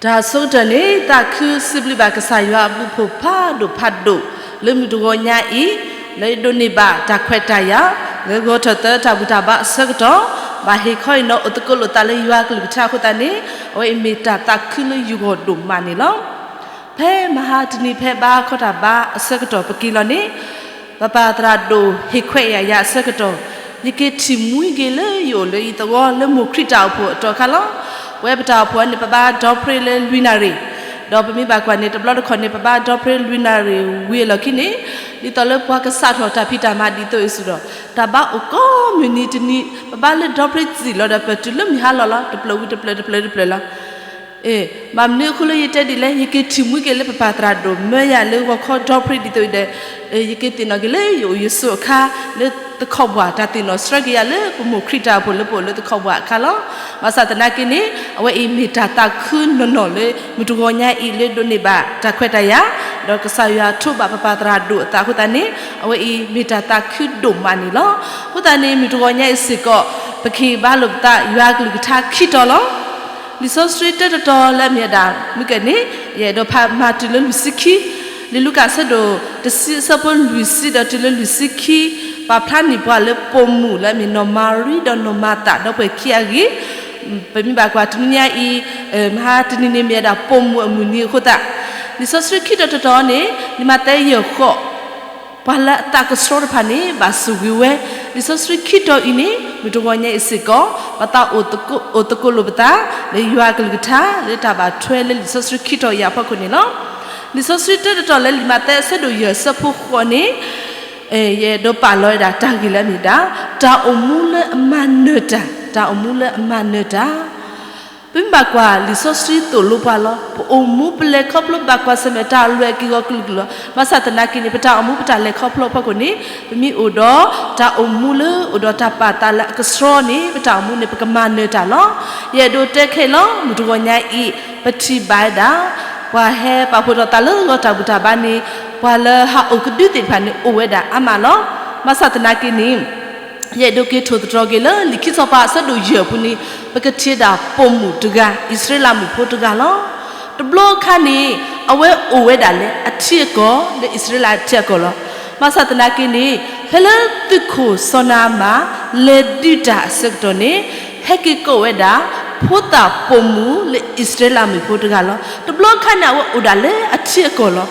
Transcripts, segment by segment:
တၢ်အဆိကတၢၢ်န့ၣ် သးခုစံးဘျုးဘၣ်ကစၢ်ယွၤအဘျုးအဖှိၣ်ဖးဒိၣ်ဖးဒိၣ် လၢမုၢ်တဂီၤညါအံၤ လၢယဒိးန့ၢ်ဘၣ်တၢ်ခွဲးတၢ်ယာ် လၢဂီၤထီၣ်သၢတၢ်ဘူၣ်တၢ်ဘါအဆၢကတီၢ်, ဘၣ်ဟ့ၣ်ခီအံၤနီၣ်အိၣ်သကိးလိာ်သးလၢယွၤကလုၢ်ကထါအဃိသတးန့ၣ် အဝဲအံၤမ့ၢ်တၢ်သးခုလၢယဂီၢ်ဒိၣ်မးန့ၣ်လီၤ. ဖဲမဟါတနံၤဖဲဘါခီတၢ်ဘါအဆၢကတီၢ်ပက့ၤလီၤန့ၣ် ပပၢ်သရၣ်ဒိၣ်ဟ့ၣ်ခွဲးယာ်ယၤအဆၢကတီၢ်, ယက့ၤထံၣ်မှံက့ၤလၢယအိၣ်လၢယသဝီလၢမိၢ်ခရံာ်တၢ်အိၣ်ဖှိၣ်အတီၢ်အခါလီၤ. ပဝဲပတၢ်အိၣ်ဖှိၣ်န့ၣ် ပဘါဒီဖြ့လၢလွံၢ်နၣ်ရံၣ်, ဒီးပမ့ၢ်ဘၣ်ကွၢ်န့ၣ် တဘျီတခီၣ်န့ၣ် ပဘါဒီဖြ့လွံၢ်နၣ်ရံၣ်ဝံၤအလီၢ်ခံန့ၣ် ဒ်သိးလၢပှၤကစးထီၣ်တၢ်ဖံးတၢ်မၤဒ်သိးအံၤစ့ၢ်ဒီး တၢ်ဘါအိၣ်ကိးမုၢ်နံၤတနံၤ ပဘါလၢဒီဖြ့စံၣ်လီၤဒီး ပတုၤလၢမုၢ်ဟါလီၤလီၤ တဖျၢၣ်ဝံၤတဖျၢၣ် တဖျၢၣ်တဖျၢၣ်လီၤ. ဘၣ်မနုၤအဃိလၢယတဲဒ်လဲၣ်, ယက့ၤထံၣ်မှံက့ၤလၢပပၢ်သရၣ်ဒိၣ်မၢယၤလၢဂီၤခီဒီဖြ့ဒ်သိးအံၤဒီး ယက့ၤသ့ၣ်နီၣ်က့ၤလၢယအိၣ်ယဆိးအခါ လၢသခီပှၢ်တၢ်သ့ၣ်နီၣ်ဆှၢက့ၤယၤလၢပမိၢ်ခရံာ်တၢ်အိၣ်ဖှိၣ်လၢပအိၣ်လၢသခီပှၢ်အခါလီၤ. ဘၣ်ဆၣ်သနာ်က့န့ၣ် အဝဲအံၤမ့ၢ်တၢ်သးခုနီၢ်နီၢ်လၢမုၢ်တဂီၤညါအံၤလၢဒိးန့ၢ်ဘၣ်တၢ်ခွဲးတၢ်ယာ်, ဒီးကစၢ်ယွၤထိးဘၣ်ပပၢ်သရၣ်ဒိၣ်အသးအဃိသတးန့ၣ် အဝဲအံၤမ့ၢ်တၢ်သးခုဒိၣ်မးန့ၣ်လီၤ. အဃိသတးန့ၣ် မုၢ်တဂီၤညါအံၤစ့ၢ်ကီး ပကဟ့ၣ်ဘါလိာ်ပသးယွၤကလုၢ်ကထါခံတီၤလီၤ. လံာ်စီဆှံတၢတတီၤလၢအမ့ၢ်ဝဲဒၣ် မုၢ်ကဲၣ်န့ၣ် ယအဲၣ်ဒိးဖးမၤတုၤလၢလွံၢ်ဆံခံ, လံာ်လူၤကၣ်အဆၢဒိၣ်တဆံအဆၢဖိလွံၢ်ဆံဒီးတုၤလၢလွံၢ်ဆံခံ, ပာ်ဖျါန့ၢ်ပှၤလၢပိာ်မုၣ်လၢအမ့ၢ်နီၢ်မၤရံဒီးနီၢ်မၤသးဒီးပှဲၤခံအဂ့ၢ်, ပမ့ၢ်ဘၣ်ကွၢ်တနွံညါအံၤ မဟါတနံၤန့ၣ်မ့ၢ်ဝဲဒၣ်ပိာ်မုၣ်အမုၢ်နံၤအဃိသတး, လံာ်စီဆှံခံတီၤတတီၤန့ၣ် လံာ်မးသဲယဲၢ်ဃိး ပှၤလၢအသးကဆှီတဖၣ်န့ၣ် ဘၣ်ဆိၣ်ဂ့ၤဝဲ, လံာ်စီဆှံခံတီၤအံၤန့ၣ် မုၢ်တဂီၤညါအံၤစ့ၢ်ကီး ပသးအိၣ်သကိးလိာ်ပသး လၢယွၤကလုၢ်ကထါ လၢတၢ်ဘၣ်ထွဲလၢလံာ်စီဆှံခံတီၤအံၤအဖီခိၣ်န့ၣ်လီၤ. လံာ်စီဆှံတၢတတီၤလၢလံာ်မးသဲအဆၢဒိၣ်ယဲၢ်အဆၢဖိဃိးန့ၣ် ယအဲၣ်ဒိးပာ်လီၤဝဲဒၣ်တၢ်ဂ့ၢ်လၢအမ့ၢ်ဒၣ် တၢ်အိၣ်မူလၢအမၤနၢၤတၢ်, တၢ်အိၣ်မူလၢအမၤနၢၤတၢ် ပမ့ၢ်ဘၣ်ကွၢ်လံာ်စီဆှံသိၣ်လိပှၤလီၤ. ပအိၣ်မူပလဲၤခီဖျိဘၣ်ကွၢ်ဆၢၣ်မဲာ်တၢ်အလွဲၢ်အက့ၢ်ဂီၤကလုာ်ကလုာ်လီၤ. ဘၣ်ဆၣ်သနာ်က့န့ၣ် ပတၢ်အိၣ်မူပတၢ်လဲၤခီဖျိအဖီခိၣ်န့ၣ် ပမ့ၢ်အိၣ်ဒီးတၢ်အိၣ်မူလၢအိၣ်ဒီးတၢ်ပာ်သးလၢအကဆှီန့ၣ် ပတၢ်အိၣ်မူန့ၣ် ပကမၤနၢၤတၢ်လီၤ. ယအဲၣ်ဒိးတဲခဲအံၤလီၤ. မုၢ်တဂီၤညါအံၤ ပထံၣ်ဘၣ်ဝဲဒၣ် ပှၤဟဲပာ်ဖှိၣ်ထီၣ်သးလၢဂီၤတၢ်ဘူၣ်တၢ်ဘါန့ၣ် ပှၤလၢဟးအိၣ်ကဒုသ့ၣ်တဖၣ်န့ၣ် အိၣ်ဝဲဒၣ်အါမးလီၤ. ဘၣ်ဆၣ်သနာ်က့န့ၣ် ယအဲၣ်ဒိးက့ၤထိၣ်သတြီၤက့ၤလၢလံာ်ခံစီၤပၤအဆၢဒိၣ်ယဲၢ်အပူၤန့ၣ် ပကထံၣ်ဝဲဒၣ်ပိာ်မုၣ်တဂၤ အံၣ်စရ့လးမုၣ်ဖိတဂၤလီၤ. တဘျီအခါန့ၣ် အဝဲအိၣ်ဝဲဒၣ်လၢအထံအကီၢ် လၢအံၣ်စရ့လးအထံအကီၢ်လီၤ. ဘၣ်ဆၣ်သနာ်က့န့ၣ် ဖဲလၢသုးခိၣ်စီၤနၤအမၣ် လဲၤဒုးတၢ်အဆၢကတီၢ်န့ၣ် ဟဲက့ၤကိးဝဲဒၣ် ဖိသၣ်ပိာ်မုၣ်လၢအံၣ်စရ့လးမုၣ်ဖိတဂၤလီၤ. တဘျီအခါန့ၣ် အဝဲအိၣ်ဒၣ်လၢအထံအကီၢ်လီၤ.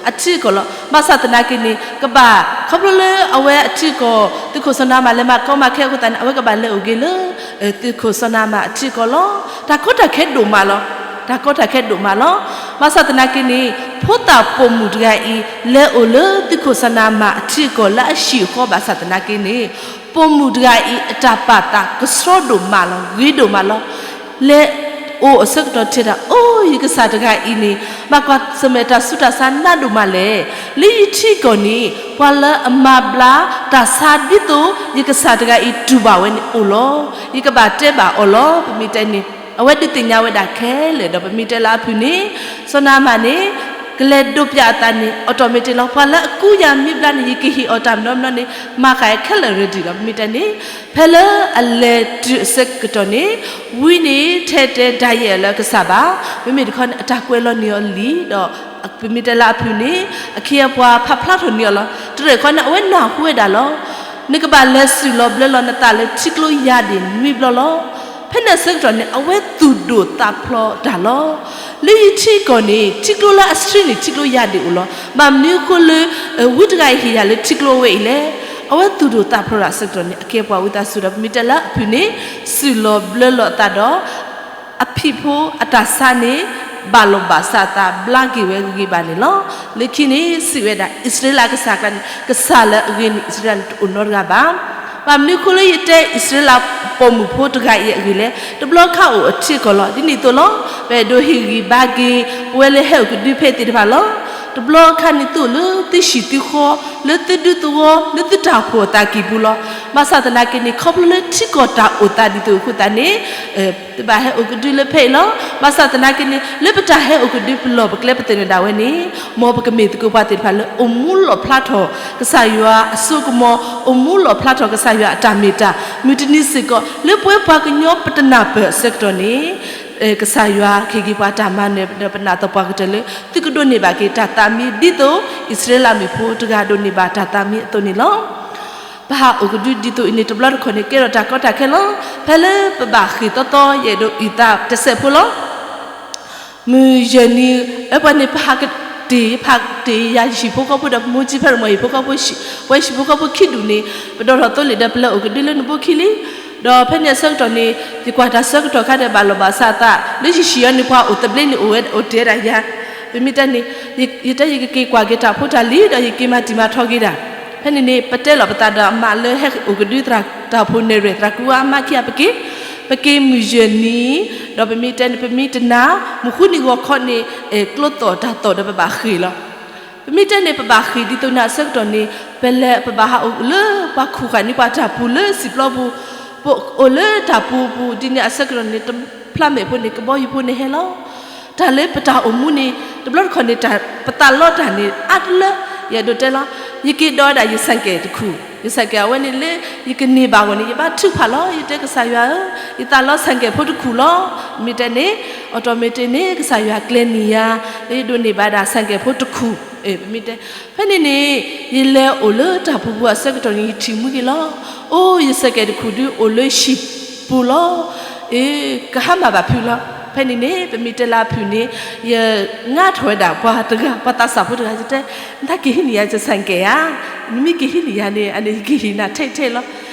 အထံအကီၢ်လီၤ. ဘၣ်ဆၣ်သနာ်က့န့ၣ် ကဘၣ် ခီဖျိလၢအဝဲအထံအကီၢ် သုးခိၣ်စီၤနၤအမၣ်လဲၤမၤကီမၤခဲအဃိသတးန့ၣ် အဝဲကဘၣ်လဲၤအိၣ်က့ၤလၢ သုးခိၣ်စီၤနၤအမၣ်အထံအကီၢ်လီၤ. တၢ်ကီတၢ်ခဲဒိၣ်မးလီၤ. တၢ်ကီတၢ်ခဲဒိၣ်မးလီၤ. ဘၣ်ဆၣ်သနာ်က့န့ၣ် ဖိသၣ်ပိာ်မုၣ်တဂၤအံၤ လဲၤအိၣ်လၢသုးခိၣ်စီၤနၤအမၣ်အထံအကီၢ်လၢအဟံၣ်အဃီဘၣ်ဆၣ်သနာ်က့န့ၣ် ပိာ်မုၣ်တဂၤအံၤ အတၢ်ပာ်သးကဆှီဒိၣ်မးလီၤ. ဂ့ၤဒိၣ်မးလီၤ. လဲၤအိၣ်အဆၢကတီၢ်ထဲဒၣ် အိ ယကစၢ်တဂၤအံၤန့ၣ် ဘၣ်ကွၢ်ဆၢၣ်မဲာ်တၢ်ဆူးတၢ်ဆါနးဒိၣ်မးလဲၣ်. လၢယထံကီၢ်န့ၣ် ပှၤလၢအမၤဘျါတၢ်ဆါဒ်သိး ယကစၢ်တဂၤအံၤတူၢ်ဘၣ်ဝဲန့ၣ်အိၣ်လီၤ. ယကဘၣ်တဲဘၣ်အီၤလီၤ. ပမ့ၢ်တဲန့ၣ် အဝဲဒုးသ့ၣ်ညါဝဲဒၣ်ခဲလၢာ်ဒီး ပမ့ၢ်တဲလၢအဖုၣ်န့ၣ် စီၤနၤအမၣ်န့ၣ် ကလဲၤဒိးပျးအသးန့ၣ် automatic လီၤ. ပှၤလၢအကူယၤမ့ၢ်ဘျါန့ၣ် ယကဟ့ၣ်အီၤတၢ်မနီမနီန့ၣ် မၤဃာ်ခဲလၢာ် ready လီၤ. ပမ့ၢ်တဲန့ၣ် ဖဲလၢအလဲၤတုၤအဆၢကတီၢ်န့ၣ် ဝံန့ၣ်ထဲတဲဒၣ်ယဲၢ်လၢအကစၢ်ဘၣ်. မ့မ့ၢ်တခီန့ၣ် အတၢ်ကွဲးလီၤန့ၢ်အီၤလံဒီး ပမ့ၢ်တဲလၢအဖုၣ်န့ၣ် အခ့အပှၤဖးဖျါထီၣ်န့ၢ်အီၤလီၤ. တရဲၣ်ခီန့ၣ် အဝဲနၢ်ဟူဝဲဒၣ်လီၤ. နကဘၣ်လဲၤစုၣ်လီၤဘျၢလီၤနသးလၢထံကျိယါဒ့ၣ်နွံဘျီလီၤ. ဖဲန့ၣ်အဆၢကတီၢ်န့ၣ် အဝဲသူၣ်ဒိၣ်သးဖျိးတၢ်လီၤ. လၢယထံကီၢ်န့ၣ် ထံကျိလၢအဆှံန့ၣ် ထံကျိယါဒ့ၣ်အိၣ်လီၤ. ဘၣ်မနုၤအဃိလၢ ဝံတဂၤအံၤဟ့ၣ်ယၤလၢထံကျိအဝဲအံၤလဲၣ်. အဝဲသူၣ်ဒိၣ်သးဖျိးတၢ်အဆၢကတီၢ်န့ၣ် အခ့အပှၤဝံသးစူၤဒီး ပမ့ၢ်တဲလၢအဖုၣ်န့ၣ် စုၣ်လီၤဘျၢလီၤအသးဒီး အဖံးဖိအတၢ်ဆါန့ၣ် ဘၣ်လီၤဘၣ်စးအသးဘျါက့ၤဝဲဂ့ၤဂ့ၤဘၣ်န့ၣ်လီၤ. လၢခံန့ၣ် စံးဝဲဒၣ် အံၣ်စရ့လးကစၢ်အကျါန့ၣ် ကစၢ်လၢအဂ့ၤန့ၣ် အံၣ်စရ့လးန့ၣ်တအိၣ်နီတဂၤဘၣ်. ဘၣ်မနုၤအဃိလၢယတဲအံၣ်စရ့လးပိာ်မုၣ်ဖိတဂၤအံၤအဂ့ၢ်လဲၣ်. တဘျီခါအိၣ်အထံအကီၢ်လီၤ. ဒ်န့ၣ်အသိးလီၤ. ပအဲၣ်ဒိးဟ့ၣ်ဂံၢ်ဘါက့ၤ ပဝဲလၢဟဲအိၣ်ကဒုဖဲအံၤသ့ၣ်တဖၣ်လီၤ. တဘျီခါန့ၣ်သုအိၣ်လၢသုဟံၣ်သုဃီ လၢသုဒူသဝီ လၢသုတၢ်အိၣ်ဖှိၣ်အသးကံၢ်ပူၤလီၤ. ဘၣ်ဆၣ်သနာ်က့န့ၣ် ခီဖျိလၢထံကီၢ်တၢ်အိၣ်သးဒ်သိးအဃိသတးန့ၣ် သုဘၣ်ဟဲအိၣ်ကဒုလၢဖဲအံၤလီၤ. ဘၣ်ဆၣ်သနာ်က့န့ၣ် လၢပတၢ်ဟဲအိၣ်ကဒုပလီၢ်ပကျဲပသနၢၣ်ဒၣ်ဝဲန့ၣ် မ်ပကမ့ၢ်သကိးပှၤသ့ၣ်တဖၣ်လၢအိၣ်မူလီၣ်ဖျါထီၣ်ကစၢ်ယွၤအစိကမီၤ, အိၣ်မူလီၣ်ဖျါထီၣ်ကစၢ်ယွၤအတၢ်မ့ၢ်တၢ်, မုၢ်တနံၤစ့ၢ်ကီး လၢပဝဲပှၤကညီပတနၢ်ပၢၢ်အဆၢကတီၢ်န့ၣ် ကစၢ်ယွၤကဟ့ၣ်က့ၤပှၤတၢ်မၤနၢၤ ဒီးပနာ်သပှၢ်ကတၢၢ်လၢ သုကဒိးန့ၢ်ဘၣ်က့ၤတၢ်သးမံ ဒ်သိးအံၣ်စရ့လးမုၣ်ဖိတဂၤဒိးန့ၢ်ဘၣ်တၢ်သးမံအသိးန့ၣ်လီၤ. ပဟးအိၣ်ကဒုဒ်သိးအံၤန့ၣ် တဘျီတခီၣ်န့ၣ် ကဲထီၣ်တၢ်ကီတၢ်ခဲလီၤ. ဖဲလၢပဘၣ်ဃ့ၢ်သီသီ ယအဲၣ်ဒိးအုၣ်သးတစဲးဖိလီၤ. မုၢ်ယဲၢ်နံၤ အဝဲပှၤန့ၣ် ပဟးကတ့ၢ် ပဟးကတ့ၢ်ယၤဟံၣ်ဖိဃီဖိဒီး ပမိၢ်ကၠံဖဲရမိၢ်ဟံၣ်ဖိဃီဖိ ပဝဲဟံၣ်ဖိဃီဖိခံဒူၣ်န့ၣ် ပဒိၣ်ထီၣ်သိလ့ၣ်ဒီး ပလဲၤအိၣ်ကဒုလၢနဘိခံလံ. ဒီးဖဲန့ၣ်အဆၢကတီၢ်န့ၣ် ယကွၢ်တၢ်ဆၢကတီၢ်ခါဒီး ဘၣ်လီၢ်ဘၣ်စးအသး လၢယဟံၣ်ယၤန့ၣ် ပှၤအိၣ်သဘျ့န့ၣ် အိၣ်ဝဲအိၣ်တ့ၢ်ဝဲဒၣ်ယၤ. ပမ့ၢ်တဲန့ၣ် ယတဲယကက့ၤကွၢ်က့ၤတၢ်ဖိတၢ်လံၤ ဒီးယက့ၤမၤတံၢ်မၤထီက့ၤဒၣ်. ဖဲန့ၣ်န့ၣ် ပတဲလီၤပသးဒီးအမါလၢဟဲအိၣ်ကဒုသရၣ်တၢ်ဖိနဲၣ်ရွဲၣ် သရၣ်ကူအါမါခံဂၤ ပက့ၤ ပက့ၤမုၢ်ယဲၢ်နံၤ ဒီးပမ့ၢ်တဲန့ၣ် ပမ့ၢ်တနၤ မုၢ်ဃုနံၤဂီၤခီန့ၣ် ကျိသီၣ်တၢ်သီၣ်ဒီးပဘၣ်ဃ့ၢ်လီၤ. ပမ့ၢ်တဲန့ၣ် ပဘၣ်ဃ့ၢ်ဒ်သိးန့ၣ်အဆၢကတီၢ်န့ၣ် ပလဲၤပဘၣ်ဟးအိၣ်လၢပှၤခူၣ်ဃာ်န့ၢ်ပှၤတၢ်ပူၤလၢစံာ်ပျီပူၤ, ပအိၣ်လၢတၢ်ပူၤပူၤဒ်န့ၣ်အဆၢကတီၢ်န့ၣ် တဖျါမဲာ်ဖိန့ၣ် ကဘီယူၤဖိန့ၣ်ဟဲလီၤ. တၢ်လၢပတၢ်အိၣ်မူန့ၣ် တဘျီတခီၣ်န့ၣ် ပသးလီတၢ်န့ၣ် အါတလၢ ယအဲၣ်ဒိးတဲလီၤ. ယက့ၤဒီးဝဲဒၣ်ယဆဲးကဲးတခူၣ်, ယဆဲးကဲးအဝဲန့ၣ်လၢ ယကန့ၢ်ဘၣ်အဂီၢ်န့ၣ် ယဘၣ်ထုကဖၣ်လီၤ. ယတဲကစၢ်ယွၤဧၢ, ယသးလီဆဲးကဲးဖိတခူၣ်လီၤ. မ့ၢ်တဲန့ၣ် automatic န့ၣ် ကစၢ်ယွၤကျဲၤန့ၢ်ယၤ ယဒိးန့ၢ်ဘၣ်ဒၣ်ဆဲးကဲးဖိတခူၣ်. မ့ၢ်တဲ ဖဲန့ၣ်န့ၣ် ယလဲၤအိၣ်လၢတၢ်ပူၤပူၤအဆၢကတီၢ်န့ၣ် ယထံၣ်မှံက့ၤလီၤ. အိၣ် ယဆဲးကဲးတခူၣ်ဒုးအိၣ်လၢဟံၣ်ပူၤလီၤ. အ့ ကဟါမၢ်ဘၣ်ဖုးလီၤ. ဖဲန့ၣ်န့ၣ် ပမ့ၢ်တဲလၢအဖုၣ်န့ၣ် ယငါထီၣ်ဝဲဒၣ်ပှၤတဂၤ ပှၤသးစၢ်ဖိတဂၤ ယတဲ နက့ၤဟံးန့ၢ်ယၤယဆဲးကဲးဧါ. နမ့ၢ်က့ၤဟံးန့ၢ်ယၤန့ၣ် အန့ၣ်ယက့ၤဟံးနၤထဲထဲလီၤ.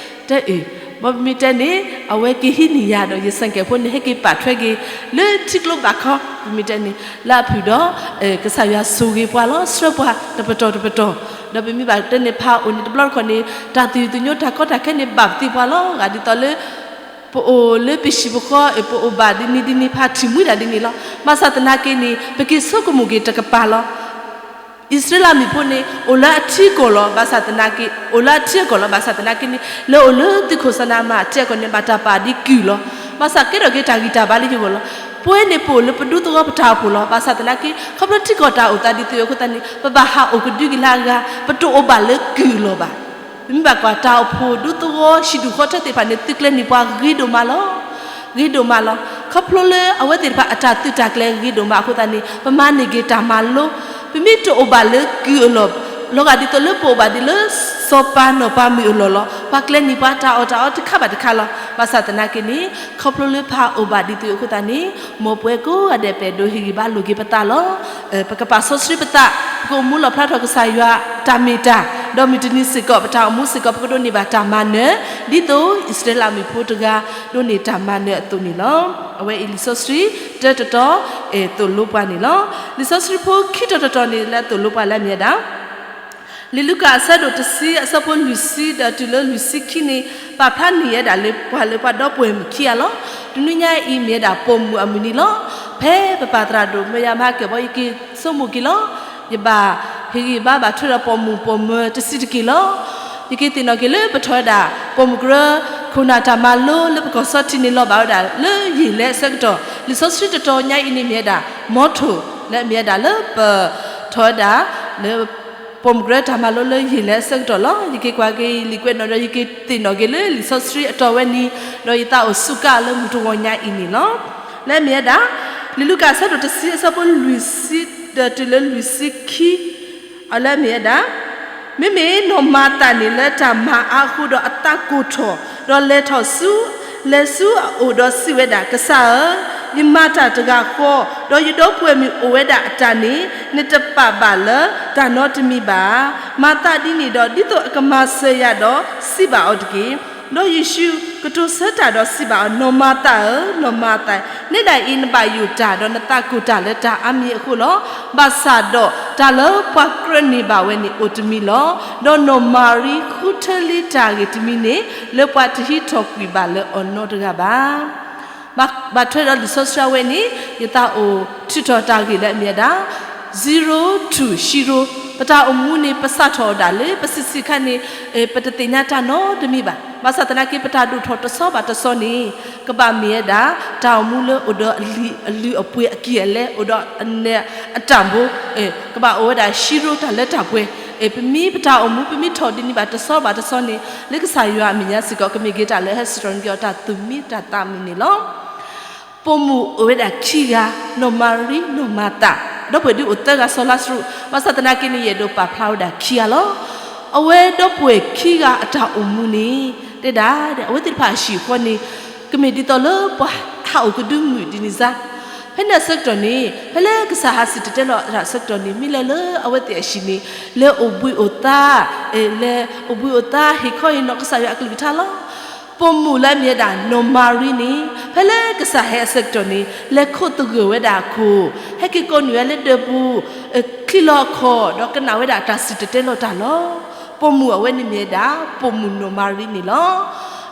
တဲအ့ၣ် ဘီပမ့ၢ်တဲန့ၣ် အဝဲက့ၤဟံးန့ၢ်ယၤဒီး ယဆဲးကဲးဖိန့ၣ် ဟဲက့ၤပာ်ထွဲက့ၤ လၢထံကျိဘၣ်ခီ ပမ့ၢ်တဲန့ၣ် လၢအဖုၣ်ဒီး ကစၢ်ယွၤဆိၣ်ဂ့ၤပှၤလီၤ ဆှၢပှၤတပတီၢ်တပတီၢ်. ဒီးပမ့ၢ်ဘၣ်တဲန့ၣ် ဖးအိၣ်န့ၣ် တဘျီတခီၣ်န့ၣ် တၢ်သယုၢ်သညိတၢ်ကီတၢ်ခဲန့ၣ် ဘၣ်ပသ့ၣ်ပှၤလီၤ. ဂၤဒ်သိးလၢ ပအိၣ်လၢပဟံၣ်ပဃီ ပအိၣ်ဘၣ်ဒ်န့ၣ်ဒ်န့ၣ် ဖးထံၣ်မှံဒၣ်ဒ်န့ၣ်လီၤ. ဘၣ်ဆၣ်သနာ်က့န့ၣ် ပက့ၤဆိကမိၣ်က့ၤတကပၤလီၤ. အံၣ်စရ့လးမုၣ်ဖိန့ၣ် အိၣ်လၢအထံအကီၢ်လီၤ. ဘၣ်ဆၣ်သနာ်က့ အိၣ်လၢအထံအကီၢ်လီၤ. ဘၣ်ဆၣ်သနာ်က့န့ၣ် လၢအိၣ်လၢသုးခိၣ်စီၤနၤအမၣ်အထံအကီၢ်န့ၣ် ဘၣ်တၢ်ပာ်ဒ်ကုၢ်လီၤ. ဘၣ်ဆၣ်ကဲထီၣ်က့ၤတၢ်ဂံၢ်တၢ်ဘါလၢယဂီၢ်လီၤ. ပဝဲန့ၣ်ပအိၣ်လၢပဒူသဝီပတၢ်အိၣ်ဖှိၣ်လီၤ. ဘၣ်ဆၣ်သနာ်က့ ခီဖျိထံကီၢ်တၢ်အိၣ်သးဒ်သိးအဃိသတးန့ၣ် ပဘၣ်ဟးအိၣ်ကဒုက့ၤလၢအဂၤ ပတအိၣ်ဘၣ်လၢကုၢ်အလီၢ်ဘၣ်. ပမ့ၢ်ဘၣ်ကွၢ်တၢ်အိၣ်ဖှိၣ်ဒူသဝီဟံၣ်ဒူၣ်ဃီထၢသ့ၣ်တဖၣ်န့ၣ် သုကျဲၤန့ၢ်ပှၤဂ့ၤဒိၣ်မးလီၤ. ဂ့ၤဒိၣ်မးလီၤ. ခီဖျိလၢအဝဲသ့ၣ်တဖၣ်အတၢ်သုးတၢ်ကျဲၤဂ့ၤဒိၣ်မးအဃိသတးန့ၣ် ပမၤန့ၢ်က့ၤတၢ်မၤလိ ပမ့ၢ်တအိၣ်ဘၣ်လၢကုၢ်အလီၢ် လီၤဂာ်ဒ်သိးလၢပအိၣ်ဘၣ်ဒ်လၢစီၤပၤနီၢ်ပၤမုၣ်အလီၢ်လီၤ. ပှၤကျဲၤန့ၢ်ပှၤတၢ်အီၣ်တၢ်အီတခါဘၣ်တခါလီၤ. ဘၣ်ဆၣ်သနာ်က့န့ၣ် ခီဖျိလၢပအိၣ်ဘၣ်ဒ်သိးအဃိသတးန့ၣ် မ်ပဝဲကိးဂၤဒဲး ပအဲၣ်ဒိးဟ့ၣ်ဂံၢ်ဘါလိာ်က့ၤပသးလီၤ. ပကပာ်စီဆှံပသး, ပကအိၣ်မူလီၣ်ဖျါထီၣ်ကစၢ်ယွၤတၢ်မ့ၢ်တၢ်, ဒီးမုၢ်တနံၤစ့ၢ်ကီး ပတၢ်အိၣ်မူစ့ၢ်ကီး ပကဒိးန့ၢ်ဘၣ်တၢ်မၤနၢၤ ဒ်သိးအံၣ်စရ့လးမုၣ်ဖိတဂၤ ဒိးန့ၢ်တၢ်မၤနၢၤအသိးန့ၣ်လီၤ. အဝဲအံၤလံာ်စီဆှံတၢတတီၤ အဲၣ်သိၣ်လိပှၤန့ၣ်လီၤ. လံာ်စီဆှံဖိခံတီၤတတီၤန့ၣ် လၢအသိၣ်လိပှၤလၢအမ့ၢ်ဝဲဒၣ် လံာ်လူၤကၣ်အဆၢဒိၣ်တဆံ အဆၢဖိလွံၢ်ဆံ ဒီးတုၤလၢလွံၢ်ဆံခံန့ၣ် ပာ်ဖျါန့ၢ်ဝဲဒၣ်လၢပှၤလၢပှၤဒီပုၢ်ဝဲၢ်မုၣ်ခံဂၤလီၤ. တနွံညါအံၤမ့ၢ်ဝဲဒၣ်ပိာ်မုၣ်အမုၢ်နံၤလီၤ. ဖဲပပၢ်သရၣ်ဒိၣ်မၢယၤမၤကဲၣ်ဘီ ယက့ၤဆိကမိၣ်က့ၤလီၤ. ယဘၣ်ဟ့ၣ်ဂံၢ်ဘါဘၣ်ထွဲဒီးပိာ်မုၣ်ပိာ်မၢၤတဆံးတက့ၢ်လီၤ. ယက့ၤသ့ၣ်နီၣ်က့ၤလၢပထီၣ်ဝဲဒၣ် ပိာ်မုၣ်ကရၢ ခိၣ်နၢ်တၢ်မၤလိလၢပကီၢ်စီထံန့ၣ် လီၤဘၣ်ဝဲဒၣ်လၢယ့ၢ်လဲအဆၢကတီၢ်. လံာ်စီဆှံတတီၤညါအံၤန့ၣ်မ့ၢ်ဝဲဒၣ် မီထိၣ် လၢအမ့ၢ်ဝဲဒၣ်လၢပထီၣ်ဝဲဒၣ်လၢ ပိာ်မုၣ်ကရၢတၢ်မၤလိလၢယ့ၢ်လဲအဆၢကတီၢ်လီၤ. ယက့ၤကွၢ်က့ၤလံာ်ကွဲးနီၣ်ဒီး ယက့ၤသ့ၣ်နီၣ်က့ၤလၢလံာ်စီဆှံအတီၢ်ဝဲန့ၣ် ဒီးယသးအိၣ်စူးကါလၢမုၢ်တဂီၤညါအံၤန့ၣ်လီၤ. လၢအမ့ၢ်ဝဲဒၣ် လံာ်လူၤကၣ်အဆၢဒိၣ်တဆံ အဆၢဖိလွံၢ်ဆံ ဒီးတုၤလၢလွံၢ်ဆံခံ အလၢအမ့ၢ်ဝဲဒၣ် မ့မ့ၢ်နီၢ်မၤသးန့ၣ် လၢတၢ်မၤအါအဃိဒီးအသးကိၢ်ထီၣ်, ဒီးလဲၤထီၣ်ဆူ, လဲၤဆူအအိၣ်ဒီးစံးဝဲဒၣ်, ကစၢ်ဧၢ, ယမၤတၢ်တဂၤဃီ, ဒီးယဒီပုၢ်ဝဲၢ်မုၣ်အိၣ်ဝဲဒၣ်အတၢ်န့ၣ် နတပာ်ဘၣ်လၢတၢ်နီတမံၤဘၣ်ဧါ. မၤသးဒ်န့ၣ်ဒီး ဒ်သိးအကမၤစၢၤယၤဒီး စံးဘၣ်အီၤတက့ၢ်. ဒီးယ့ၣ်ၡူးကတိၤဆၢတၢ်ဒီးစံးဘၣ်အီၤ, နီၢ်မၤသးဧၢ, နီၢ်မၤသး, နဲဒၣ်အံၤနဘၣ်ယိၣ်တၢ် ဒီးနသးကိၢ်တၢ်လၢတၢ်အါမံၤအဃိလီၤ. ဘၣ်ဆၣ်ဒီးတၢ်လၢပှၤကြၢးန့ၢ်ဘၣ်ဝဲန့ၣ်အိၣ်တမံၤလီၤ. ဒီးနီၢ်မၤရံဃုထၢလံတၢ်ဂ့ၢ်တမံၤန့ၣ် လၢပှၤတဟံးထီၣ်ကွံာ်ဘၣ်လၢအီၤနီတဂၤဘၣ်. ဘၣ်ထွဲဒီးလံာ်စီဆှံအဝဲန့ၣ် ယသးအိၣ်ထုးထီၣ်တၢ်ဂ့ၢ်လၢအမ့ၢ်ဝဲဒၣ် zero to hero ပတၢ်အိၣ်မူန့ၣ် ပစးထီၣ်ဒၣ်လၢပဆံးဆံးခါန့ၣ် ပတသ့ၣ်ညါတၢ်နီတမံၤဘၣ်. ဘၣ်ဆၣ်သနာ်က့ ပတၢ်ဒိၣ်ထီၣ်တဆီဘၣ်တဆီန့ၣ် ကဘၣ်မ့ၢ်ဝဲဒၣ် တၢ်အိၣ်မူလၢအိၣ်ဒီးအလုၢ်အပှ့ၤအကံၢ်အလဲ အိၣ်ဒီးအနဲၣ်အတၢ်ဘိ ကဘၣ်အိၣ်ဝဲဒၣ် hero တၢ်လၢတၢ်ပှဲၤ. ပမ့ၢ်ပတၢ်အိၣ်မူ ပမ့ၢ်ထီၣ်ဒ်န့ၣ်ဘၣ်တဆီဘၣ်တဆီန့ၣ် လၢကစၢ်ယွၤအမဲာ်ညါစ့ၢ်ကီး ကမ့ၢ်က့ၤတၢ်လၢဟဲစံးထီၣ်န့ၢ်က့ၤအီၤတၢ်သူၣ်မံတၢ်သးမုာ်န့ၣ်လီၤ. ပိာ်မုၣ်အိၣ်ဝဲဒၣ်ခံဂၤ, နီၢ်မၤရံ နီၢ်မၤသး, ဒီပုၢ်ဝဲၢ်ဒုအိၣ်သၢဂၤစီၤလါစရူး, ဘၣ်ဆၣ်သနာ်က့န့ၣ် ယအဲၣ်ဒိးပာ်ဖျါဝဲဒၣ်ခံဂၤလီၤ. အဝဲဒီပုၢ်ဝဲၢ်ခံဂၤအတၢ်အိၣ်မူန့ၣ် တဲဒၣ် အဝဲသ့ၣ်တဖၣ်အဟံၣ်အဃီန့ၣ် ကမ့ၢ်ဒ်သိးလၢပှၤဟးအိၣ်ကဒုမုၢ်ဒ်န့ၣ်စါ ဖဲန့ၣ်အဆၢကတီၢ်န့ၣ် ဖဲလၢကစၢ်ဟးစံၣ်တဲၤတဲလီၤအဆၢကတီၢ်န့ၣ် မ့ၢ်လဲၤလၢအဝဲသ့ၣ်အဟံၣ်န့ၣ် လဲၤအိၣ်ဘှံးအိၣ်သါ, လဲၤအိၣ်ဘှံးအိၣ်သါ ဟ့ၣ်ခီဟ့ၣ်နီၤကစၢ်ယွၤအကလုၢ်ကထါလီၤ. ပိာ်မုၣ်လၢအမ့ၢ်ဝဲဒၣ်နီၢ်မၤရံန့ၣ် ဖဲလၢကစၢ်ဟဲအဆၢကတီၢ်န့ၣ် လဲၤခိးသဂၢၢ်ဝဲဒၣ်အခိၣ်, ဟဲက့ၤကိးနုာ်ဝဲလၢဒၢးပူၤ, ချံလီၤအခီၣ် ဒီးကနၣ်ဝဲဒၣ်တၢ်စံၣ်တဲၤတဲလီၤတၢ်လီၤ. ပိာ်မုၣ်အဝဲန့ၣ်မ့ၢ်ဝဲဒၣ် ပိာ်မုၣ်နီၢ်မၤရံန့ၣ်လီၤ.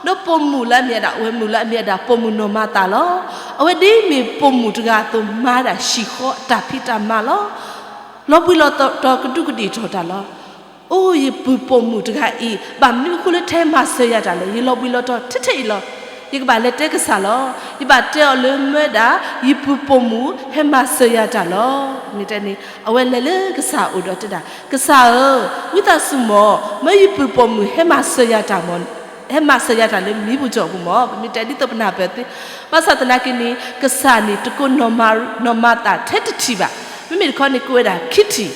ဒီးပိာ်မုၣ်လၢအမ့ၢ်ဝဲဒၣ် ဝဲၢ်မုၣ်လၢအမ့ၢ်ဝဲဒၣ် ပိာ်မုၣ်နီၢ်မၤသးလီၤ. အဝဲဒ်မ့ၢ်ပိာ်မုၣ်တဂၤအသိး မၤဒၣ်ဟံၣ်ဃီအတၢ်ဖံးတၢ်မၤလီၤ. လီၤဘှံးလီၤတီၤကဒူးကဒ့ၣ်ထီၣ်တၢ်လီၤ. အိၣ်ယပုၢ်ပိာ်မုၣ်တဂၤအံၤ ဘၣ်မနုၤအဃိလၢထဲမၤစၢၤယၤတၢ်လဲၣ်, ယလီၤဘှံးလီၤတီၤထဲထဲအံၤလီၤ. ယကဘၣ်လဲၤတဲကစၢ်လီၤ. ယဘၣ်တဲအီၤလၢမၢဒၣ် ယပုၢ်ပိာ်မုၣ်ဟဲမၤစၢၤယၤတၢ်လီၤ. မ့ၢ်တဲန့ၣ် အဝဲလဲၤလၢကစၢ်အအိၣ်ဒီးတဲဒၣ်, ကစၢ်ဧၢ, ဝံသးစူၤမၢ် မၢယပုၢ်ပိာ်မုၣ်ဟဲမၤစၢၤယၤတၢ်မၢ်, ဟဲမၤစၢၤယၤတၢ်လၢမံပူၤကၠီၣ်ပူၤမၢ်. ပမ့ၢ်တဲဒ်သိးပနၢ်ပၢၢ်သ့, ဘၣ်ဆၣ်သနာ်က့န့ၣ် ကစၢ်န့ၣ်တကိးနီၢ်မၤသးထဲတထံၣ်ဘၣ်. မ့မ့ၢ်တခီန့ၣ် ကိးဝဲဒၣ်ခံထံၣ်,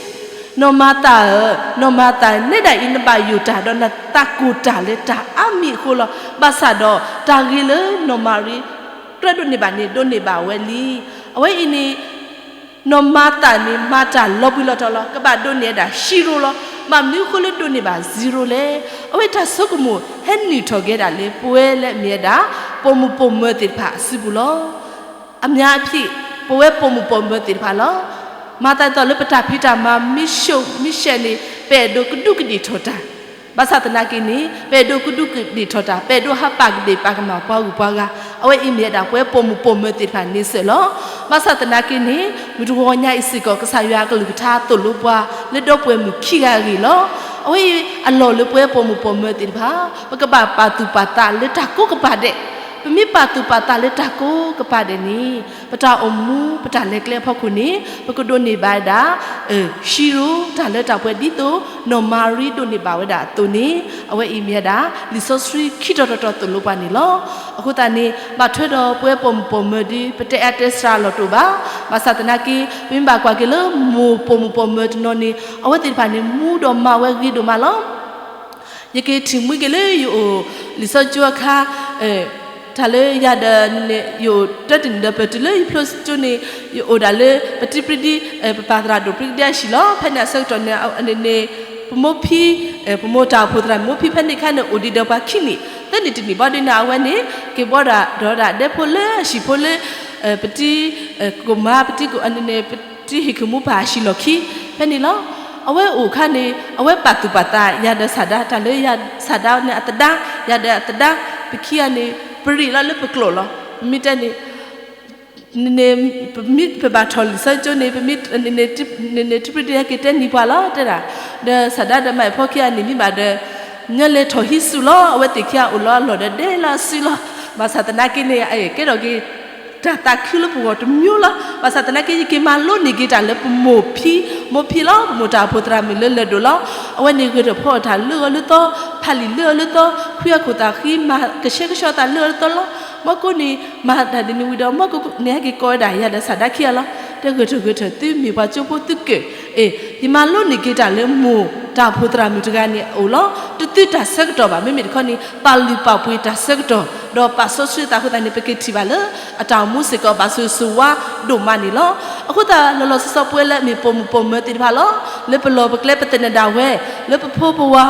နီၢ်မၤသးဧၢ, နီၢ်မၤသး, နဲဒၣ်အံၤနဘၣ်ယိၣ်တၢ်ဒီးနသးကိၢ်တၢ်လၢတၢ်အါမံၤအဃိလီၤ. ဘၣ်ဆၣ်ဒီးတၢ်ဂ့ၤလၢနီၢ်မၤရံ ကြၢးဒိးန့ၢ်ဘၣ်န့ၣ် ဒိးန့ၢ်ဘၣ်ဝဲလံ. အဝဲအံၤန့ၣ် နီၢ်မၤသးန့ၣ် မၤတၢ်လီၤဘှံးလီၤတီၤလီၤ. ကဘၣ်ဒိးန့ၢ်ဝဲဒၣ် zero လီၤ. ဘၣ်မနုၤအဃိလၢဒိးန့ၢ်ဘၣ် zero လဲၣ်. အဝဲတၢ်ဆိကမိၣ်ဟဲနုာ်ထီၣ်က့ၤဒၣ်လၢ ပဝဲလၢအမ့ၢ်ဝဲဒၣ် ပိာ်မုၣ်ပိာ်မၢၤသ့ၣ်တဖၣ်အစုပူၤလီၤ. အများအားဖြင့် ပဝဲပိာ်မုၣ်ပိာ်မၢၤသ့ၣ်တဖၣ်လီၤ. မၤသးဒ်သိးလၢပတၢ်ဖံးတၢ်မၤမ့ၢ်ဆှိၣ်မ့ၢ်ဆှဲးန့ၣ် ပအဲၣ်ဒိးကဒူးကဒ့ၣ်ထီၣ်တၢ် ဘၣ်ဆၣ်သနာ်က့န့ၣ် ပအဲၣ်ဒိးကဒူးကဒ့ၣ်ထီၣ်တၢ်, ပအဲၣ်ဒိးဟးပာ်ကဒ့ၣ်ပာ်ကမၣ်ပှၤဂုၤပှၤဂၤ, အဝဲအံၤမ့ၢ်ဝဲဒၣ်ပဝဲပိာ်မုၣ်ပိာ်မၢၤသ့ၣ်တဖၣ်န့ၣ်စၢၤလီၤ. ဘၣ်ဆၣ်သနာ်က့န့ၣ် မုၢ်တဂီၤညါအံၤစ့ၢ်ကီး ကစၢ်ယွၤအကလုၢ်ကထါသိၣ်လိပှၤ လၢဒီပုၢ်ဝဲၢ်မုၣ်ခံဂၤအဂ့ၢ်လီၤ. အဝဲအံၤအလီၢ်လၢပဝဲပိာ်မုၣ်ပိာ်မၢၤသ့ၣ်တဖၣ် ပကဘၣ်ပာ်သူၣ်ပာ်သးလၢတၢ်ကိးကပၤဒဲး. ပမ့ၢ်ပာ်သူၣ်ပာ်သးလၢတၢ်ကိးကပၤဒဲးန့ၣ် ပတၢ်အိၣ်မူပတၢ်လဲၤကျဲအဖီခိၣ်န့ၣ် ပကဒိးန့ၢ်ဘၣ်ဝဲဒၣ် ဟံးရိတၢ်လၢတၢ်ပှဲၤဒ်သိး နီၢ်မၤရံဒိးန့ၢ်ဘၣ်ဝဲဒၣ်အသိးန့ၣ် အဝဲအံၤမ့ၢ်ဝဲဒၣ် လံာ်စီဆှံခံတီၤတတီၤသိၣ်လိပှၤန့ၣ်လီၤ. အဃိသတးန့ၣ် ဘၣ်ထွဲဒီးပဝဲပိာ်မုၣ်ပိာ်မၢၤဒီး ပတဲအါတဲစှၤလီၤတအိၣ်ဘၣ်. ဘၣ်ဆၣ်သနာ်က့ ပမ့ၢ်ဘၣ်ကွၢ်က့ၤလၢမိၢ်ပိာ်မုၣ်ပိာ်မၢၤတနီၤန့ၣ် အဝဲသ့ၣ်တဖၣ်န့ၣ် မူဒီးမၤဝဲဂ့ၤဒိၣ်မးလီၤ. ယက့ၤထံၣ်မှံက့ၤလၢယအိၣ်လံာ်စီဆှံကၠိအခါ တၢ်လၢယၤဒီး ယအိၣ်တၢတနံၣ်ဒီးပတုၤလၢယဖျိကၠိန့ၣ် ယအိၣ်ဒၣ်လၢပတံၤပြံဒံ ပပၢ်သရၣ်ဒိၣ်ပြံဒံအဟံၣ်လီၤ. ဖဲန့ၣ်အဆၢကတီၢ်န့ၣ် အန့ၣ်န့ၣ် ပမိၢ်ဖံ ပမိၢ်တၢ်အိၣ်ဖှိၣ်သရၣ်မိၢ်ဖံဖဲန့ၣ်အခါန့ၣ် အိၣ်ဒံးဒီးပှၤခံနံၣ် သၢနံၣ်တနံၣ်ဘၣ်ဒ်န့ၣ် အဝဲန့ၣ် က့ၤဘီဒၣ်ဒီးဒၣ်ဒဲဖိလၢအဟံၣ်ဖိလၢ ပတံၤ ကိၢ်မါ ပတံၤကိၢ်အန့ၣ်န့ၣ် ပတံၤဟ့ၣ်ခ့ၣ်မူပၢ်အဟံၣ်လီၢ်ခံ ဖဲန့ၣ်လီၤ. အဝဲအိၣ်အခါန့ၣ် အဝဲပာ်သူၣ်ပာ်သးယၤဒီးဆၣ်ဒါ တၢ်လၢဆၣ်ဒါန့ၣ်အသဒါ ယၤဒီးအသဒါ ပခံဂၤန့ၣ် ပရံးလီၤလၢပကျိာ်လီၤ. မ့ၢ်တဲန့ၣ် ပမ့ၢ်ပဘၣ်ထီၣ်လံာ်စီဆှံကၠိန့ၣ် ပမ့ၢ် န့ၣ်ထံပြံဒံက့ၤတဲနံၤပှၤလီၤ တဲဒၣ်, ဒီးဆၣ်ဒါဒီးမါဖီခံဂၤန့ၣ် မ့ၢ်ဘၣ်ဒီး ညီလဲၤထီၣ်ဟံးစုလီၤ. အဝဲသ့ၣ်ခံဂၤအိၣ်လီၤအလီၢ်ဒီးဒဲလီၤအစုလီၤ. ဘၣ်ဆၣ်သနာ်က့န့ၣ် ကဲထီၣ်က့ၤ တၢ်သးခုလၢပဂီၢ်တမျိုးလီၤ. ဘၣ်ဆၣ်သနာ်က့ ယက့ၤမၤလိန့ၢ်က့ၤတၢ်လၢပမိၢ်ဖံ မိၢ်ဖံလီၤ. ပမိၢ်တၢ်အိၣ်ဖှိၣ်သရၣ်မုၣ်လၢလၢၢ်ဒိၣ်လီၤ. အဝဲန့ၣ်ဂဲၤထီၣ်ဖီအီၣ်တၢ်လၢအီၤလၢသီ, ဖးလံာ်လၢအီၤလၢသီ, ခွံအခိၣ်သးဃံ မၤကဆှဲကဆှီသးလၢအီၤလၢသီလီၤ. မီကိန့ၣ် မၤတၢ်ဒ်န့ၣ်ဝံၤဒီး မီကိန့ၣ် ဟဲက့ၤကိးဝဲဒၣ်ယၤဒီးဆၣ်ဒါခံဂၤလီၤ. တဲဂဲၤထီၣ်ဂဲၤထီၣ် သုမ့ၢ်ပှၤကၠိဖိသုကၢၣ်, အ့ၣ် ယမၤလိန့ၢ်က့ၤတၢ်လၢမိၢ်တၢ်အိၣ်ဖှိၣ်သရၣ်မုၣ်တဂၤန့ၣ်အအိၣ်လီၤ. တသုတၢ်ဆၢကတီၢ်ဘၣ်. မ့မ့ၢ်တခီန့ၣ် ပာ်လုၢ်ပာ်ပှ့ၤတၢ်ဆၢကတီၢ် ဒီးပာ်စီဆှံသးအဃိသတးန့ၣ် ပက့ၤထံၣ်ဘၣ်လၢ အတၢ်အိၣ်မူစ့ၢ်ကီး ဘၣ်ဆိၣ်ဂ့ၤဆိၣ်ဝါဒိၣ်မးန့ၣ်လီၤ. အဃိသတး လီၤလီၤဆီဆီ ပဝဲလၢအမ့ၢ်ပိာ်မုၣ်ပိာ်မၢၤသ့ၣ်တဖၣ်လီၤ. လၢပလီၢ်ပကျဲပသနၢၣ်ဒၣ်ဝဲ လၢပဖိပဝၤ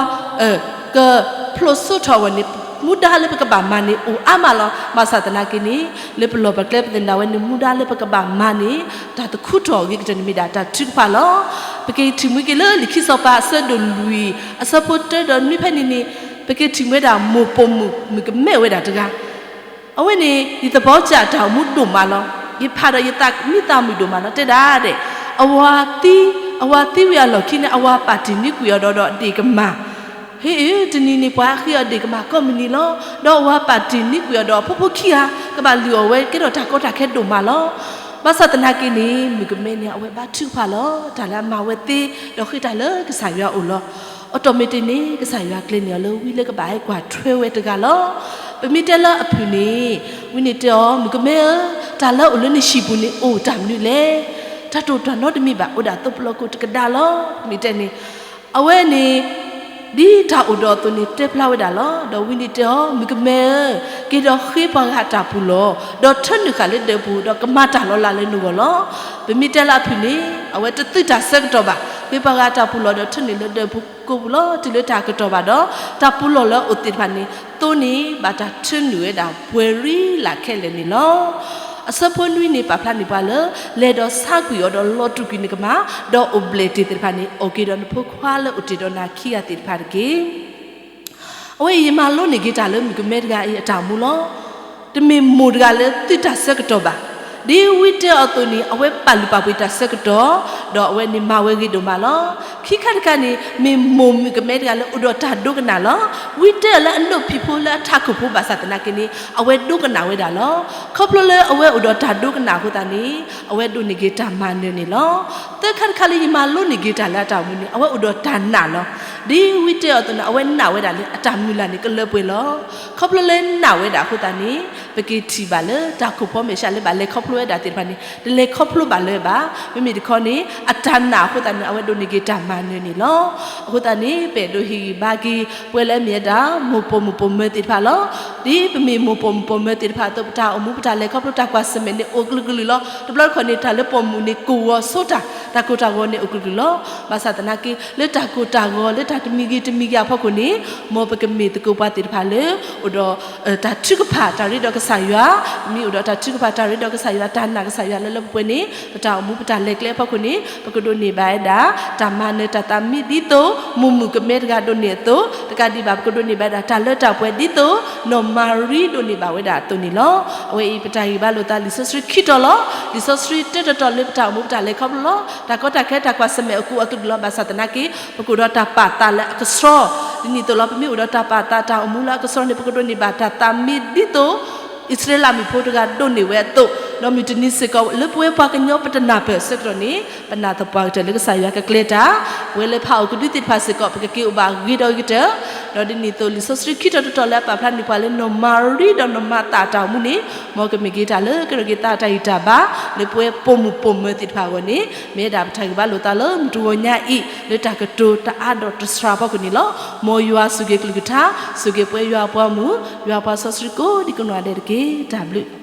ကဖျိးစိထီၣ်အဂီၢ်န့ၣ် မူဒါလၢပကဘၣ်မၤန့ၣ် အိၣ်အါမးလီၤ. ဘၣ်ဆၣ်သနာ်က့န့ၣ် လၢပလီၢ်ပကျဲပသနၢၣ်ဒၣ်ဝဲန့ၣ် မူဒါလၢပကဘၣ်မၤန့ၣ် တၢ်သခူထီၣ်အဂ့ၤကတၢၢ်န့ၣ်မ့ၢ်ဒၣ်တၢ်ထုကဖၣ်လီၤ. ပက့ၤထံၣ်မှံက့ၤလၢလံာ်ခံစီၤပၤအဆၢဒိၣ်လွံၢ် အဆၢဖိတၢဒီးနွံဖဲန့ၣ်န့ၣ် ပက့ၤထံၣ်မှံဝဲဒၣ်မိၢ်ပိာ်မုၣ်မုၣ်ကမဲဝဲဒၣ်တဂၤ အဝဲန့ၣ် ယသဘီကၢ်တၢ်အိၣ်မူဒိၣ်မးလီၤ. ယဖးဒီးယသးမံသးမုာ်ဒိၣ်မးလီၤ. တဲဒၣ်ဒဲး အဝၤသံ, အဝၤသံဝံၤအလီၢ်ခံန့ၣ် အဝၤပာ်တ့ၢ်နံၤကွံာ်အီၤဒီး ဒီးဒ့ၣ်ကမၢ် ဟ့ၣ်အ့ၣ် တနံၤန့ၣ် ပှၤဃ့အီၤဒ့ၣ်ကမၢ်ကိးမုၢ်နံၤလီၤ. ဒီးအဝၤပာ်တ့ၢ်နံၤကွံာ်အီၤဒီး အဖိဖိခံဂၤ ကဘၣ်လုၢ်အီၣ်ဝဲကဲထီၣ်တၢ်ကီတၢ်ခဲဒိၣ်မးလီၤ. ဘၣ်ဆၣ်သနာ်က့န့ၣ် မုၣ်ကမဲန့ၣ် အဝဲဘါထုကဖၣ်လီၤ. တၢ်လၢအမၤဝဲသ့ ဒီးဃ့တၢ်လၢကစၢ်ယွၤအအိၣ်လီၤ. အတီၢ်မ့ၢ်တ့ၢ်န့ၣ် ကစၢ်ယွၤကျဲၤန့ၢ်အီၤလၢဝံလၢကဘၣ်ဟဲကွၢ်ထွဲဝဲတဂၤလီၤ. ပမ့ၢ်တဲလၢအဖုၣ်န့ၣ် ဝံန့ၣ်တဲအီၤ မုၣ်ကမဲဧၢ, တၢ်လၢအိၣ်လၢနဟံၣ်ပူၤန့ၣ်အိၣ်တၢ်မနုၤလဲၣ်. တၢ်တအိၣ်တၢ်နီတမံၤဘၣ်, အိၣ်ဒၣ်သိပလီၢ်ကိၣ်တကဒါလီၤ. မ့ၢ်တဲန့ၣ်, အဝဲန့ၣ် ဒ်တၢ်အိၣ်ဒီးအသိးန့ၣ် တဲဖျါဝဲဒၣ်လီၤ. ဒီးဝံန့ၣ်တဲအီၤ, မုၣ်ကမဲဧၢ, က့ၤဒီးဃ့ပှၤဂၤအတၢ်ပူၤလီၢ်, ဒီးထၢနုာ်ဃာ်လၢဒၢးပူၤ, ဒီးကမၤတၢ်လီၤလးလၢနဂီၢ်လီၤ. ပမ့ၢ်တဲလၢအဖုၣ်န့ၣ် အဝဲတသုးတၢ်ဆၢကတီၢ်ဘၣ်, ဃ့ပှၤဂၤအတၢ်ပူၤလီၢ် ဒီးထၢနုာ်လၢဒၢးပူၤကိးပူၤလီၤ, တုၤလၢတၢ်ကတီၢ်ဘၣ်ဒီး တၢ်ပူၤလီၢ်လၢအအိၣ်သ့ၣ်တဖၣ်န့ၣ် သိန့ၢ်ဘၣ်တၢ်ထၢနုာ်ဝဲဒၣ်ပှဲၤရံလၢခဲလၢာ်န့ၣ်လီၤ. အဆၢဖိနွံန့ၣ် ပာ်ဖျါန့ၢ်ပှၤလၢ လဲၤဒီးဆါကွံာ်အီၤဒီးလီၤတူာ်ကွံာ်နကမၢ်, ဒီးအိၣ်ဘျဲၣ်တ့ၢ်သ့ၣ်တဖၣ်န့ၣ် အီၣ်က့ၤဒီးနဖိခွါလၢအိၣ်တ့ၢ်ဒီးနၤခံဂၤသ့ၣ်တဖၣ်တက့ၢ်. အဝဲအံၤယမၤလိန့ၢ်က့ၤတၢ်လၢမုၣ်ကမဲတဂၤအံၤအတၢ်အိၣ်မူလီၤ. တမ့ၢ်မိၢ်တဂၤလၢသုးတၢ်ဆၢကတီၢ်ဘၣ်. ဒ်ဝံတဲအီၤအသိးန့ၣ် အဝဲပာ်လုၢ်ပာ်ပှ့ၤတၢ်ဆၢကတီၢ်, ဒီးအဝဲန့ၣ်မၤဝဲဂ့ၤဒိၣ်မးလီၤ. ခံခါတခါန့ၣ် မ့ၢ်မိၢ်မုၣ်ကမဲတဂၤလၢအိၣ်ဒီးတၢ်ဒိကနၣ်လီၤ. ဝံတဲအီၤလၢအဒိၣ်ဖံးဖိလၢအထးခိၣ်ဖိဘၣ်ဆၣ်သနာ်က့န့ၣ် အဝဲဒိကနၣ်ဝဲဒၣ်လီၤ. ခီဖျိလၢအဝဲအိၣ်ဒီးတၢ်ဒိကနၣ်အဃိသတးန့ၣ် အဝဲဒိးန့ၢ်က့ၤတၢ်မၤနၢၤန့ၣ်လီၤ. သၢခါတခါလၢယမၤလိန့ၢ်က့ၤတၢ်လၢအတၢ်အိၣ်မူန့ၣ် အဝဲအိၣ်ဒီးတၢ်နာ်လီၤ. ဒ်ဝံတဲအီၤအသိးန့ၣ် အဝဲနာ်ဝဲဒၣ်လၢအတၢ်မုၢ်လၢ်န့ၣ် ကလၢပှဲၤလီၤ. ခီဖျိလၢနာ်ဝဲဒၣ်အဃိသတးန့ၣ် ပက့ၤထံၣ်ဘၣ်လၢတၢ်ခိၣ်ဖီမဲာ်ဆှးလၢဘၣ်လဲၤခီဖျိဝဲဒၣ်သ့ၣ်တဖၣ်န့ၣ် တလဲၤခီဖျိဘၣ်လၢၤဘၣ်. မ့မ့ၢ်တခီန့ၣ် အတၢ်နာ်အဃိသတးန့ၣ် အဝဲဒိးန့ၢ်က့ၤတၢ်မၤနၢၤန့ၣ်လီၤ. အဃိသတးန့ၣ် ပအဲၣ်ဒိးဟ့ၣ်ဂံၢ်ဘါက့ၤ ပဝဲလၢအမ့ၢ်ဝဲဒၣ် မိၢ်ပိာ်မုၣ်ပိာ်မၢၤသ့ၣ်တဖၣ်လီၤ. ဒ်ပမ့ၢ်မိၢ်ပိာ်မုၣ်ပိာ်မၢၤသ့ၣ်တဖၣ်အသိး ပတၢ်အိၣ်မူပတၢ်လဲၤခီဖျိတၢ်ကွၢ်ဆၢၣ်မဲာ်န့ၣ် အိၣ်ကလုာ်ကလုာ်လီၤ. တဘျီတခီၣ်န့ၣ် တၢ်လၢပိာ်မုၣ်န့ၣ် ကိၢ်ဂီၤဆိတၢ်, တၢ်ကိၢ်တၢ်ဂီၤန့ၣ်အိၣ်ကလုာ်ကလုာ်လီၤ. ဘၣ်ဆၣ်သနာ်က့ လၢတၢ်ကိၢ်တၢ်ဂီၤ လၢတၢ်တမံၤဂ့ၤတမံၤဂ့ၤအဖီခိၣ်န့ၣ် မ်ပကမ့ၢ်သကိးပှၤသ့ၣ်တဖၣ်လၢ အိၣ်ဒီး တၢ်ထုကဖၣ်တၢ်ရ့ဒီးကစၢ်ယွၤ, မ့ၢ်အိၣ်ဒီးတၢ်ထုကဖၣ်တၢ်ရ့ဒီးကစၢ်ယွၤ တၢ်နာ်ကစၢ်ယွၤလၢလၢပှဲၤပှဲၤန့ၣ် ပတၢ်အိၣ်မူပတၢ်လဲၤကျဲအဖီခိၣ်န့ၣ် ပကဒိးန့ၢ်ဘၣ်ဝဲဒၣ် တၢ်မၤနၢၤတၢ်သးမံဒ်သိး မိၢ်မုၣ်ကမဲတဂၤဒိးန့ၢ်အသိး, တကးဒံးဘၣ် ပကဒိးန့ၢ်ဘၣ်ဝဲဒၣ် တၢ်လၢတၢ်ပှဲၤဒ်သိး နီၢ်မၤရံဒိးန့ၢ်ဘၣ်ဝဲဒၣ်အသိးန့ၣ်လီၤ. အဝဲအံၤပတၢ်ဂံၢ်ဘါလိာ်သးလံာ်စီဆှံခံတီၤလီၤ. လံာ်စီဆှံတၢတတီၤလၢပတၢ်အိၣ်မူပတၢ်လဲၤခီဖျိလီၤ. တၢ်ကီတၢ်ခဲတၢ်ကွၢ်ဆၢၣ်မဲာ်အကူအကလုာ်လီၤ. ဘၣ်ဆၣ်သနာ်က့ ပကအိၣ်ဒီးတၢ်ပာ်သးလၢအကဆှီ ဒ်န့ၣ်အသိးလီၤ. ပမ့ၢ်အိၣ်ဒီးတၢ်ပာ်သးတၢ်အိၣ်မူလၢအကဆှီန့ၣ် ပကဒိးန့ၢ်ဘၣ်တၢ်သးမံဒ်သိး အံၣ်စရ့လးမုၣ်ဖိတဂၤဒိးန့ၢ်ဝဲအသိး, ဒီးမုၢ်တနံၤစ့ၢ်ကီး လၢပဝဲပှၤကညီပတနၢ်ပၢၢ်အဆၢကတီၢ်န့ၣ် ပနာ်သပှၢ်ကတၢၢ်လၢကစၢ်ယွၤကကျဲၤတၢ်, ပဝဲလၢဖးအိၣ်ကဒုသ့ၣ်တဖၣ်စ့ၢ်ကီး ပကက့ၤအိၣ်ဘၣ်ဂ့ၤဒီးဂ့ၤကတၢၢ်, ဒီးဒ်န့ၣ်အသိး လံာ်စီဆှံခံတီၤတတီၤလၢအပာ်ဖျါန့ၢ်ပှၤလၢ နီၢ်မၤရံဒီးနီၢ်မၤသးအတၢ်အိၣ်မူန့ၣ် မ်ကမ့ၢ်က့ၤတၢ်လၢကရၢက့ၤသးတၢ်ဂံၢ်တၢ်ဘါ လၢပဝဲပိာ်မုၣ်ပိာ်မၢၤသ့ၣ်တဖၣ်အဂီၢ်န့ၣ် မ့ၢ်ဝဲဒၣ်ပတၢ်ဂံၢ်ဘါလိာ်သးလၢမုၢ်တဂီၤညါအံၤ လၢတၢ်ကတိၤတအါဒီးတစှၤအဖီခိၣ်န့ၣ်လီၤ. မ်ယွၤဆိၣ်ဂ့ၤကလုၢ်ကထါ, ဆိၣ်ဂ့ၤပဝဲယွၤအပှၤမုၣ်, ယွၤအပှၤစီဆှံကိးဒံကိးနီၢ်ဒဲးတက့ၢ်. တၢ်ဘျုး